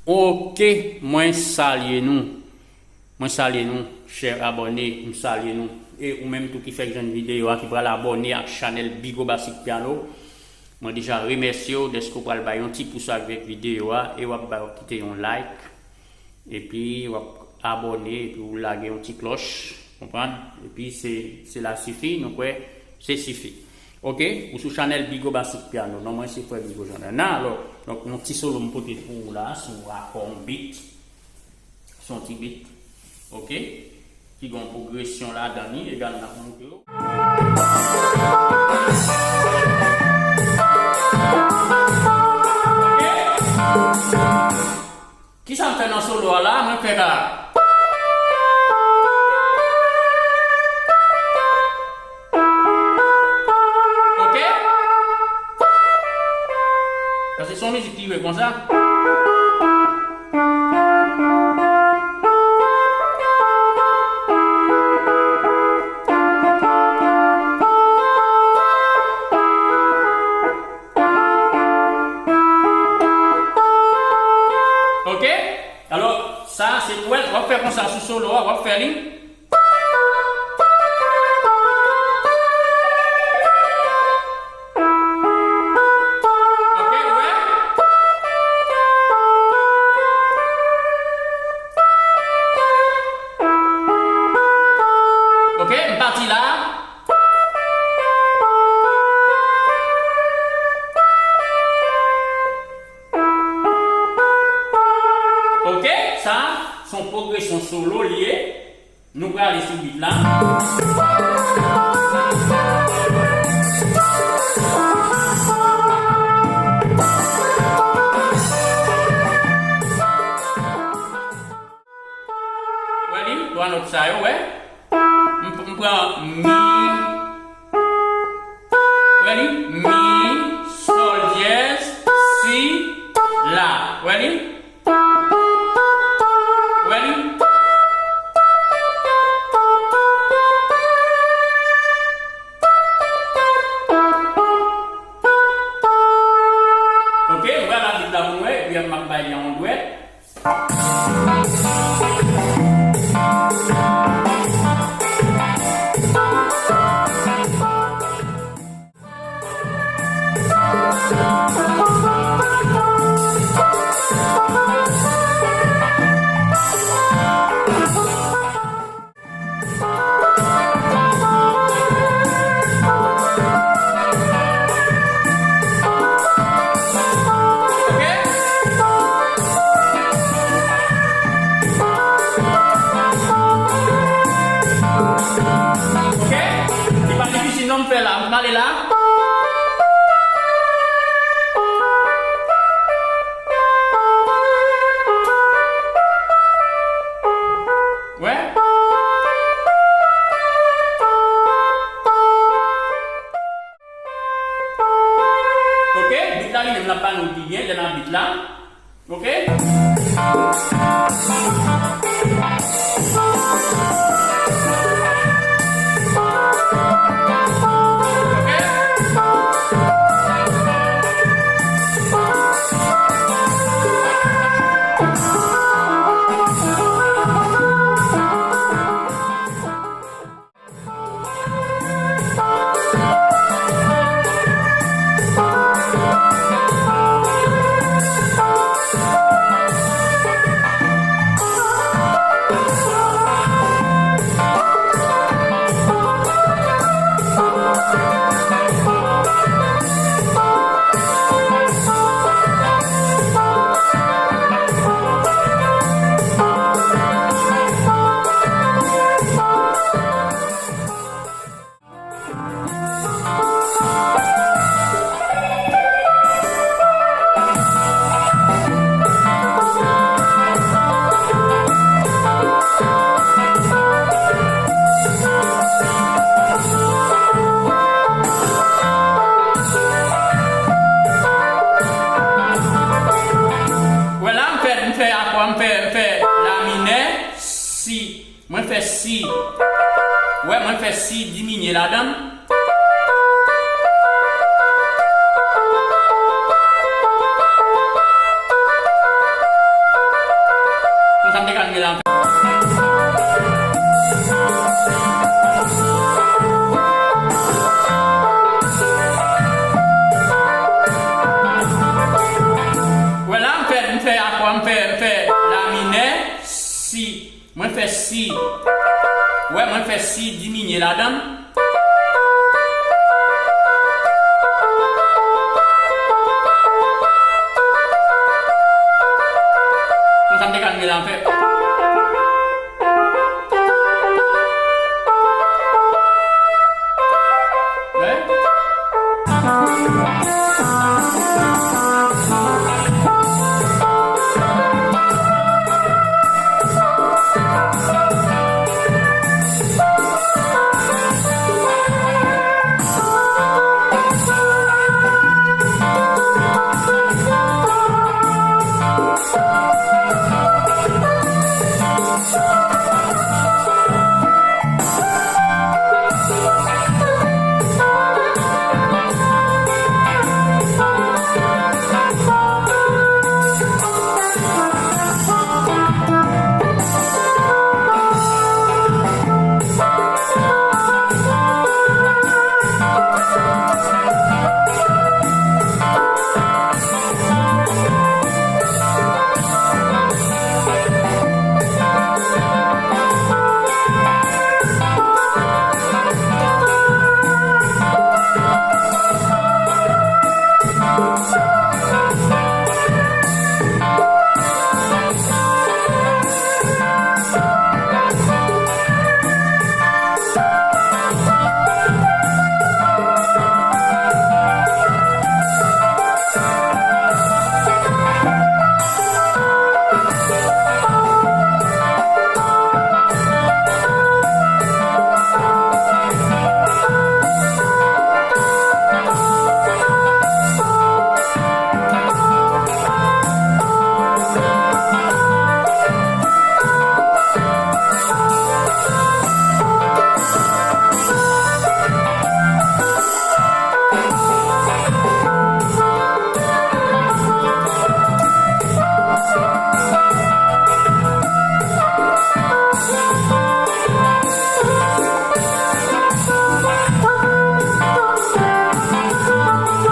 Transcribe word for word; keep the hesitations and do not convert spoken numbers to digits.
Ok, mwen salye nou. Mwen salye nou, chè abòne, m salye nou. E ou menm tou ki fèk jwenn videyo a, ki pral abòne ak chanèl Bigo Basic Piano. Mwen deja remèsye w dèske w pral bay yon ti pous avèk videyo a e w ap ba, w ap kite yon like. Epi w ap abòne, epi w lage yon ti klòch, konprann? Epi se, se la sifi, nou kwè, se sifi. Ok, ou sou chanèl Bigo Basic Piano. Non, mwen se frè Bigo Jean Bernard. Alò, donk, yon ti solo m pote pou ou la, sou akò yon beat. Se yon ti beat. Ok? Ki gen yon pwogresyon ladan li, egal n ap monte yo. Ok? Kisa m fè nan solo a la? Mwen fè la. Ok? Paske se yon mizik ki jwe konsa. Ok? Alò, sa se pou w ap fè konsa sou solo a, w ap fè li. Ok, ou wè? Ok, m pati la. Ok, sa, se yon pwogresyon solo li ye. Nou prale sou beat la. Wè li, twa nòt sa yo, wè. M, m pran mi. Wè li, mi, sòl dyèz, si, la. Wè li? Wè li? Ok, m pral abit la pou nou wè, epi m ap bay li yon dwèt. Ok? Li pa difisil non, m fè la, m ale la. Wè? Ok, beat la li menm l ap ba nou pi byen lè n ap beat la. Ok? Wè la, m fè, m fè akò, m fè, m fè la minè, si. Mwen fè si. Wè, mwen fè si diminye ladan l. Mwen la m fè. Wè la, m fè, m fè akò, m fè, m fè la minè, si. Mwen fè si. Wè, mwen fè si diminye ladan l. Konsa m te ka rive la m fè.